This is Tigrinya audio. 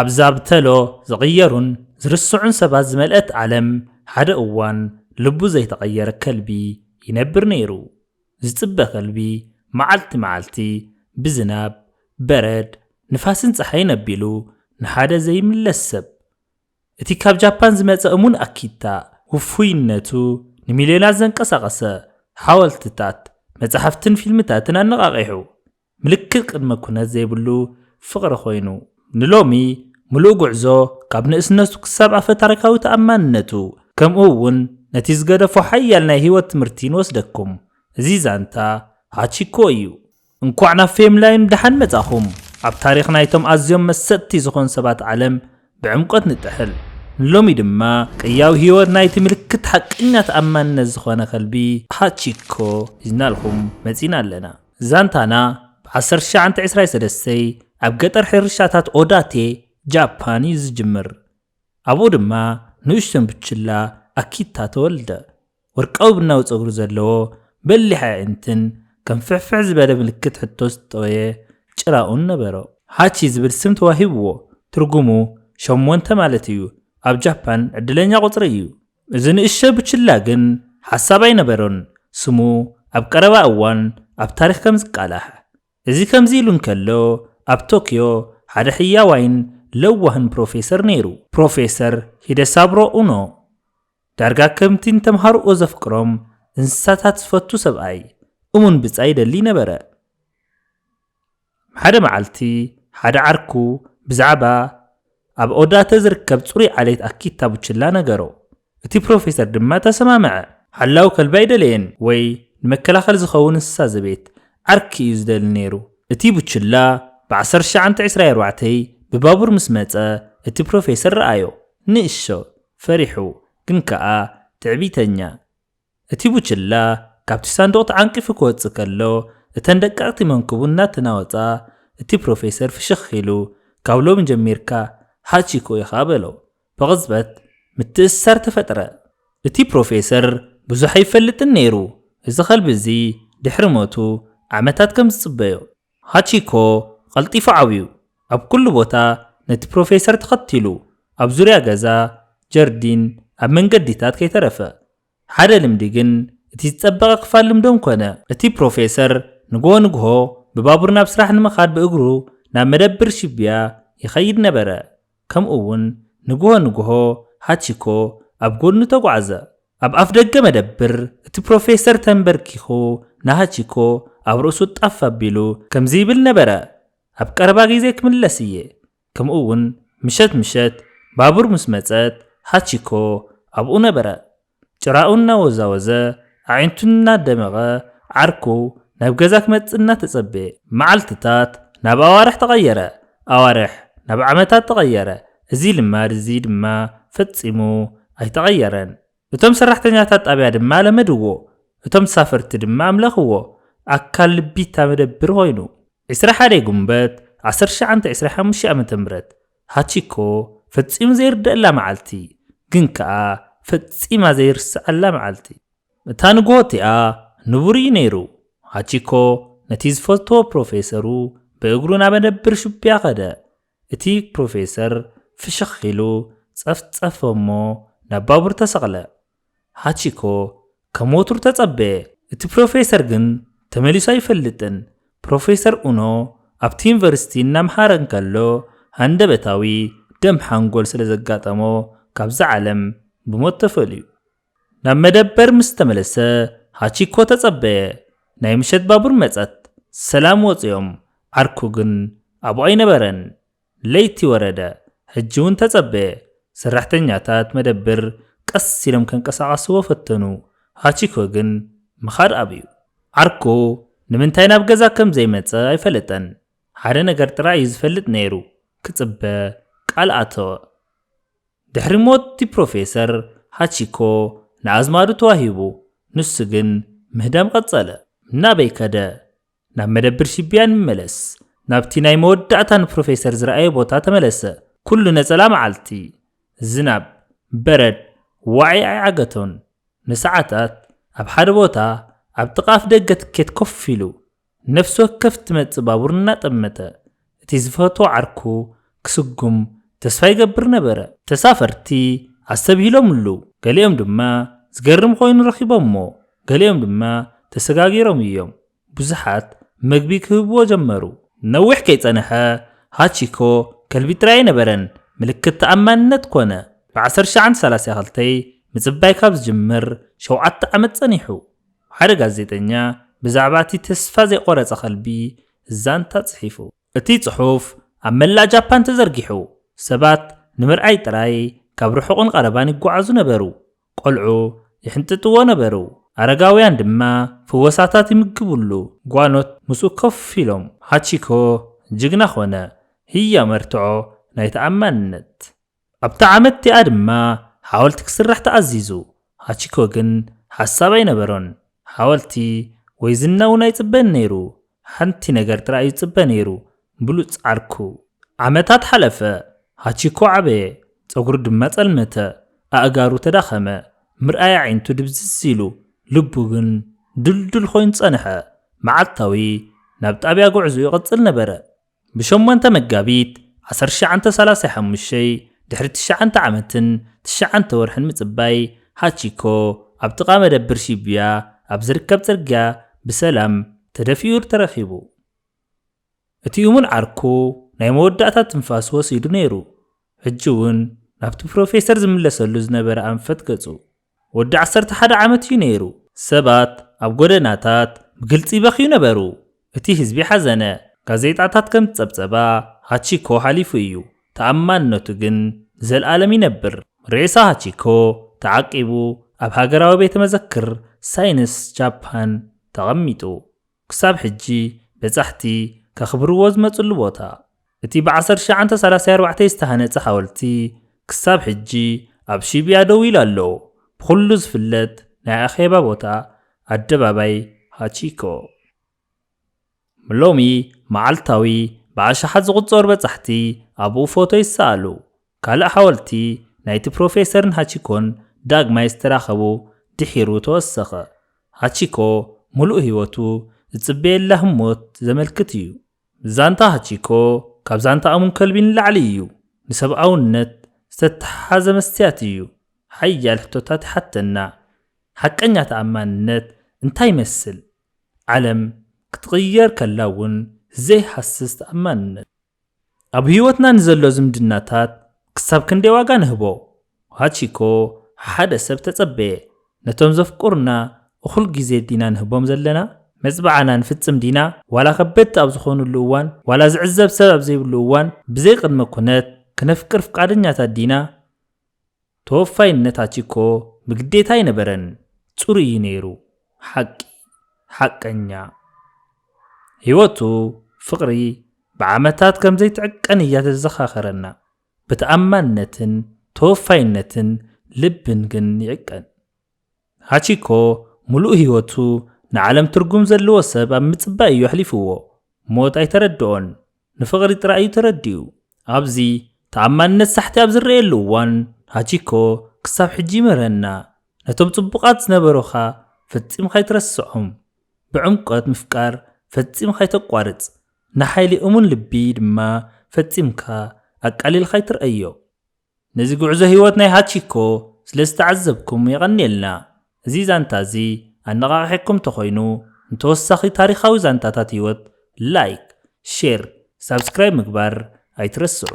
ኣብዛ ብተሎ ዝቕየሩን ዝርስዑን ሰባት ዝመልአት ዓለም፣ ሓደ እዋን ልቡ ዘይተቐየረ ከልቢ ይነብር ነይሩ። ዝጽበ ከልቢ፣ መዓልቲ መዓልቲ ብዝናብ፣ በረድ፣ ንፋስን ጸሓይን ኣቢሉ ንሓደ ዘይምለስ ሰብ። እቲ ካብ ጃፓን ዝመጸ እሙን ኣኪታ፣ ውፉይነቱ ንሚልዮናት ዘንቀሳቐሰ ሓወልትታት፣ መጻሕፍትን ፊልምታትን ኣነቓቒሑ፣ ምልክት ቅድመ ኩነት ዘይብሉ ፍቕሪ ኮይኑ፣ ንሎሚ ምሉእ ጉዕዞ ካብ ንእስነቱ ክሳብ ኣፈ ታሪኻዊ ተኣማንነቱ፣ ከምኡ እውን ነቲ ዝገደፎ ሓያል ናይ ህይወት ትምህርቲ ንወስደኩም። እዚ ዛንታ ሃቺኮ እዩ። እንኳዕ ናብ ፌም ላይን ብደሓን መጻኹም። ኣብ ታሪኽ ናይቶም ኣዝዮም መሰጥቲ ዝኾኑ ሰባት ዓለም ብዕምቆት ንጥሕል። ንሎሚ ድማ ቅያዊ ህይወት ናይቲ ምልክት ሓቀኛ ተኣማንነት ዝኾነ ከልቢ ሃቺኮ ሒዝናልኩም መጺና ኣለና። ዛንታና ብ ዓሰርተ ትሽዓተ ዕስራን ሰለስተን ኣብ ገጠር ሕርሻታት ኦዳቴ ጃፓን እዩ ዝጅምር። ኣብኡ ድማ ንእሽቶን ብችላ ኣኪታ ተወልደ። ወርቃዊ ቡናዊ ጸጉሪ ዘለዎ፣ በሊሕ ኣዒንትን ከም ፍሕፍሕ ዝበለ ምልክት ሕቶ ዝጠወየ ጭራኡን ነበሮ። ሃቺ ዝብል ስም ተዋሂብዎ። ትርጉሙ ሸሞንተ ማለት እዩ። ኣብ ጃፓን ዕድለኛ ቁጽሪ እዩ። እዚ ንእሽቶ ብችላ ግን ሓሳብ ኣይነበሮን፣ ስሙ ኣብ ቀረባ እዋን ኣብ ታሪኽ ከም ዝቃላሕ። እዚ ከምዚ ኢሉ እንከሎ፣ ኣብ ቶክዮ ሓደ ሕያዋይን ለዋህን ፕሮፌሰር ነይሩ። ፕሮፌሰር ሂደሳብሮ ኡኖ፣ ዳርጋ ከምቲ ንተምሃሮኡ ዘፍቅሮም እንስሳታት ዝፈቱ ሰብኣይ፣ እሙን ብጻይ ይደሊ ነበረ። ሓደ መዓልቲ፣ ሓደ ዓርኩ ብዛዕባ ኣብ ኦዳተ ዝርከብ ጽሩይ ዓሌት ኣኪታ ቡችላ ነገሮ። እቲ ፕሮፌሰር ድማ ተሰማምዐ። ሓላው ከልቢ ኣይደለየን ወይ ንመከላኸሊ ዝኸውን እንስሳ ዘቤት፣ ዓርኪ እዩ ዝደሊ ነይሩ። እቲ ቡችላ ብ ዓሰርተ ትሽዓተ ዕስራን ኣርባዕተን ብባቡር ምስ መጸ፣ እቲ ፕሮፌሰር ረኣዮ። ንእሾ፣ ፈሪሑ፣ ግን ከኣ ትዕቢተኛ። እቲ ቡችላ ካብቲ ሳንዱቕ ተዓንቂፉ ክወጽእ ከሎ፣ እተን ደቀቕቲ መንክቡ እናተናወጻ፣ እቲ ፕሮፌሰር ፍሽኽ ኢሉ፣ "ካብ ሎሚ ጀሚርካ ሃቺኮ ኢኻ" በሎ። ብቕጽበት ምትእስሳር ተፈጥረ። እቲ ፕሮፌሰር ብዙሕ ኣይፈልጥን ነይሩ። እዚ ከልቢ እዚ ድሕሪ ሞቱ ዓመታት ከም ዝጽበዮ። ሃቺኮ ቀልጢፉ ዓብዩ። ኣብ ኩሉ ቦታ ነቲ ፕሮፌሰር ተኸቲሉ፣ ኣብ ዙርያ ገዛ፣ ጀርዲን፣ ኣብ መንገዲታት ከይተረፈ። ሓደ ልምዲ ግን እቲ ዝጸበቐ ክፋል ልምዶም ኮነ። እቲ ፕሮፌሰር ንግሆ ንግሆ ብባቡር ናብ ስራሕ ንምኻድ ብእግሩ ናብ መደብር ሽቢያ ይኸይድ ነበረ። ከምኡ እውን ንግሆ ንግሆ ሃቺኮ ኣብ ጎድኑ ተጓዕዘ። ኣብ ኣፍ ደገ መደብር እቲ ፕሮፌሰር ተንበርኪኹ ንሃቺኮ ኣብ ርእሱ ጣፍ ኣቢሉ ከምዚ ይብል ነበረ፣ "ኣብ ቀረባ ግዜ ክምለስ እየ." ከምኡ እውን ምሸት ምሸት ባቡር ምስ መጸት ሃቺኮ ኣብኡ ነበረ። ጭራኡ እናወዛወዘ፣ ኣዒንቱ እናደመቐ፣ ዓርኩ ናብ ገዛ ክመጽእ እናተጸበየ። መዓልትታት ናብ ኣዋርሕ ተቐየረ፣ ኣዋርሕ ናብ ዓመታት ተቐየረ። እዚ ልማድ እዚ ድማ ፈጺሙ ኣይተቐየረን። እቶም ሰራሕተኛታት ጣብያ ድማ ለመድዎ፣ እቶም ተሳፈርቲ ድማ ኣምለኽዎ። ኣካል ልቢታ መደብር ኮይኑ። ዕስራ ሓደ ጉንበት ዓሰርተ ትሽዓተ ዕስራን ሓሙሽተን ዓመተ ምህረት፣ ሃቺኮ ፈጺሙ ዘይርደኣላ መዓልቲ፣ ግን ከኣ ፈጺማ ዘይርስዓላ መዓልቲ። እታ ንግሆ እቲኣ ንቡር እዩ ነይሩ። ሃቺኮ ነቲ ዝፈትዎ ፕሮፌሰሩ ብእግሩ ናብ መደብር ሽቢያ ከደ። እቲ ፕሮፌሰር ፍሽኽ ኢሉ ጸፍጸፈ እሞ ናብ ባቡር ተሰቕለ። ሃቺኮ ከም ወትሩ ተጸበየ። እቲ ፕሮፌሰር ግን ተመሊሱ ኣይፈልጥን። ፕሮፌሰር ኡኖ ኣብቲ ዩኒቨርሲቲ እናምሃረ እንከሎ ሃንደበታዊ ደም ሓንጎል ስለ ዘጋጠሞ ካብዛ ዓለም ብሞት ተፈልዩ። ናብ መደበር ምስ ተመለሰ ሃቺኮ ተጸበየ። ናይ ምሸት ባቡር መጸት። ሰላም ወጺኦም። ዓርኩ ግን ኣብኡ ኣይነበረን። ለይቲ ወረደ። ሕጂ እውን ተጸበየ። ሰራሕተኛታት መደብር ቀስ ኢሎም ከንቀሳቐስዎ ፈተኑ። ሃቺኮ ግን ምኻድ ኣብዩ። ዓርኩ ንምንታይ ናብ ገዛ ከም ዘይመጸ ኣይፈለጠን። ሓደ ነገር ጥራይ እዩ ዝፈልጥ ነይሩ። ክጽበ ቃል ኣተወ። ድሕሪ ሞት እቲ ፕሮፌሰር፣ ሃቺኮ ንኣዝማዱ ተዋሂቡ። ንሱ ግን ምህዳም ቀጸለ። ናበይ ከደ? ናብ መደብር ሽቢያ ንመለስ። ናብቲ ናይ መወዳእታ ንፕሮፌሰር ዝረኣየ ቦታ ተመለሰ። ኩሉ ነጸላ መዓልቲ፣ ዝናብ፣ በረድ፣ ዋዒ ኣይዓገቶን። ንሰዓታት ኣብ ሓደ ቦታ ኣብ ጥቓ ኣፍ ደገ ትኬት ኮፍ ኢሉ፣ ነፍሲ ወከፍ ትመጽእ ባቡር እናጠመተ፣ እቲ ዝፈትዎ ዓርኩ ክስጉም ተስፋ ይገብር ነበረ። ተሳፈርቲ ኣስተብሂሎምሉ፣ ገሊኦም ድማ ዝገርም ኮይኑ ረኺቦሞ፣ ገሊኦም ድማ ተሰጋጊሮም እዮም። ብዙሓት መግቢ ክህብዎ ጀመሩ። ነዊሕ ከይጸንሐ ሃቺኮ ከልቢ ጥራይ ኣይነበረን፣ ምልክት ተኣማንነት ኮነ። ብ1932 ምጽባይ ካብ ዝጅምር ሸውዓተ ዓመት ጸኒሑ። ሓደ ጋዜጠኛ ብዛዕባ እቲ ተስፋ ዘይቆረጸ ከልቢ ዛንታ ጽሒፉ። እቲ ጽሑፍ ኣብ መላእ ጃፓን ተዘርጊሑ። ሰባት ንምርኣይ ጥራይ ካብ ርሑቕን ቀረባን ይጓዓዙ ነበሩ። ቆልዑ ይሕንጥጥዎ ነበሩ። ኣረጋውያን ድማ ፍወሳታት ይምግብሉ። ጓኖት ምስኡ ኮፍ ኢሎም። ሃቺኮ ጅግና ኾነ። ህያ መርትዖ ናይ ተኣማንነት። ኣብታ ዓመት እቲኣ ድማ ሓወልቲ ክስራሕ ተኣዚዙ። ሃቺኮ ግን ሓሳብ ኣይነበሮን። ሓወልቲ ወይ ዝና እውን ኣይጽበን ነይሩ። ሓንቲ ነገር ጥራይ እዩ ዝጽበ ነይሩ፣ ብሉጽ ዓርኩ። ዓመታት ሓለፈ። ሃቺኮ ዓበየ፣ ጸጉሩ ድማ ጸልመተ፣ ኣእጋሩ ተዳኸመ፣ ምርኣይ ኣዒንቱ ድብዝዝ ኢሉ፣ ልቡ ግን ድልዱል ኮይኑ ጸንሐ። መዓልታዊ ናብ ጣብያ ጉዕዞ ይቕጽል ነበረ። ብ8 መጋቢት 1935፣ ድሕሪ ትሽዓተ ዓመትን ትሽዓተ ወርሕን ምጽባይ፣ ሃቺኮ ኣብ ጥቓ መደብር ሺቡያ ኣብ ዝርከብ ጽርግያ ብሰላም ተደፊኡ ተረኺቡ። እቲ እሙን ዓርኩ ናይ መወዳእታ ትንፋስ ወሲዱ ነይሩ። ሕጂ እውን ናብቲ ፕሮፌሰር ዝምለሰሉ ዝነበረ ኣንፈት ገጹ። ወዲ 11 ዓመት እዩ ነይሩ። ሰባት ኣብ ጎደናታት ብግልጺ ይበኽዩ ነበሩ። እቲ ህዝቢ ሓዘነ። ጋዜጣታት ከም ዝጸብጸባ፣ ሃቺኮ ሓሊፉ እዩ፣ ተኣማንነቱ ግን ንዘለኣለም ይነብር። ሬሳ ሃቺኮ ተዓቂቡ ኣብ ሃገራዊ ቤተ መዘክር ሳይንስ ጃፓን ተቐሚጡ። ክሳብ ሕጂ በጻሕቲ ከኽብርዎ ዝመጽሉ ቦታ። እቲ ብ1934 ዝተሃነጸ ሓወልቲ ክሳብ ሕጂ ኣብ ሺቡያ ደው ኢሉ ኣሎ። ብኹሉ ዝፍለጥ ናይ ኣኼባ ቦታ፣ ኣደባባይ ሃቺኮ። ሎሚ መዓልታዊ ብኣሽሓት ዝቑጸሩ በጻሕቲ ኣብኡ ፎቶ ይሰኣሉ። ካልእ ሓወልቲ ናይቲ ፕሮፌሰርን ሃቺኮን ዳግማይ ዝተራኸቡ ድሒሩ ተወሰኸ። ሃቺኮ ምሉእ ህይወቱ ዝጽበየላ ህሞት ዘመልክት እዩ። ዛንታ ሃቺኮ ካብ ዛንታ እሙን ከልቢ ንላዕሊ እዩ። ንሰብኣውነት ዝተተሓሓዘ መስትያት እዩ። ሓያል ሕቶታት ይሓተና። ሓቀኛ ተኣማንነት እንታይ ይመስል? ዓለም ክትቕየር ከላ እውን ዘይሃስስ ተኣማንነት። ኣብ ህይወትና ንዘሎ ዝምድናታት ክሳብ ክንደይ ዋጋ ንህቦ? ሃቺኮ ሓደ ሰብ ተጸበየ። ነቶም ዘፍቅሩና እኹል ግዜ ዲና ንህቦም ዘለና? መጽብዓና ንፍጽም ዲና? ዋላ ከበድቲ ኣብ ዝኾኑሉ እዋን፣ ዋላ ዝዕዘብ ሰብ ኣብ ዘይብሉ እዋን፣ ብዘይ ቅድመ ኩነት ክነፍቅር ፍቃደኛታት ዲና? ተወፋይነት ሃቺኮ ብግዴታ ኣይነበረን፣ ጽሩይ እዩ ነይሩ። ሓቂ፣ ሓቀኛ። ህይወቱ ፍቕሪ ብዓመታት ከም ዘይትዕቀን እያ ተዘኻኸረና። ብተኣማንነትን ተወፋይነትን ልብን ግን ይዕቀን። ሃቺኮ ምሉእ ህይወቱ ንዓለም ትርጉም ዘለዎ ሰብ ኣብ ምጽባይ እዩ ኣሕሊፍዎ። ሞት ኣይተረድኦን፣ ንፍቕሪ ጥራይ እዩ ተረዲኡ። ኣብዚ ተኣማንነት ሳሕቲ ኣብ ዝረኣየሉ እዋን፣ ሃቺኮ ክሳብ ሕጂ ይምህረና። ነቶም ጽቡቓት ዝነበሩኻ ፈጺምካ ኣይትረስዖም። ብዕምቆት ምፍቃር ፈጺምካ ኣይተቋርጽ። ንሓይሊ እሙን ልቢ ድማ ፈጺምካ ኣቃሊልካ ኣይትርኣዮ። ነዚ ጉዕዞ ህይወት ናይ ሃቺኮ ስለ ዝተዓዘብኩም የቐንየልና። እዚ ዛንታ እዚ ኣነቓቒሕኩም ተኾይኑ፣ ንተወሳኺ ታሪኻዊ ዛንታታት ህይወት ላይክ፣ ሼር፣ ሳብስክራይብ ምግባር ኣይትረስዑ።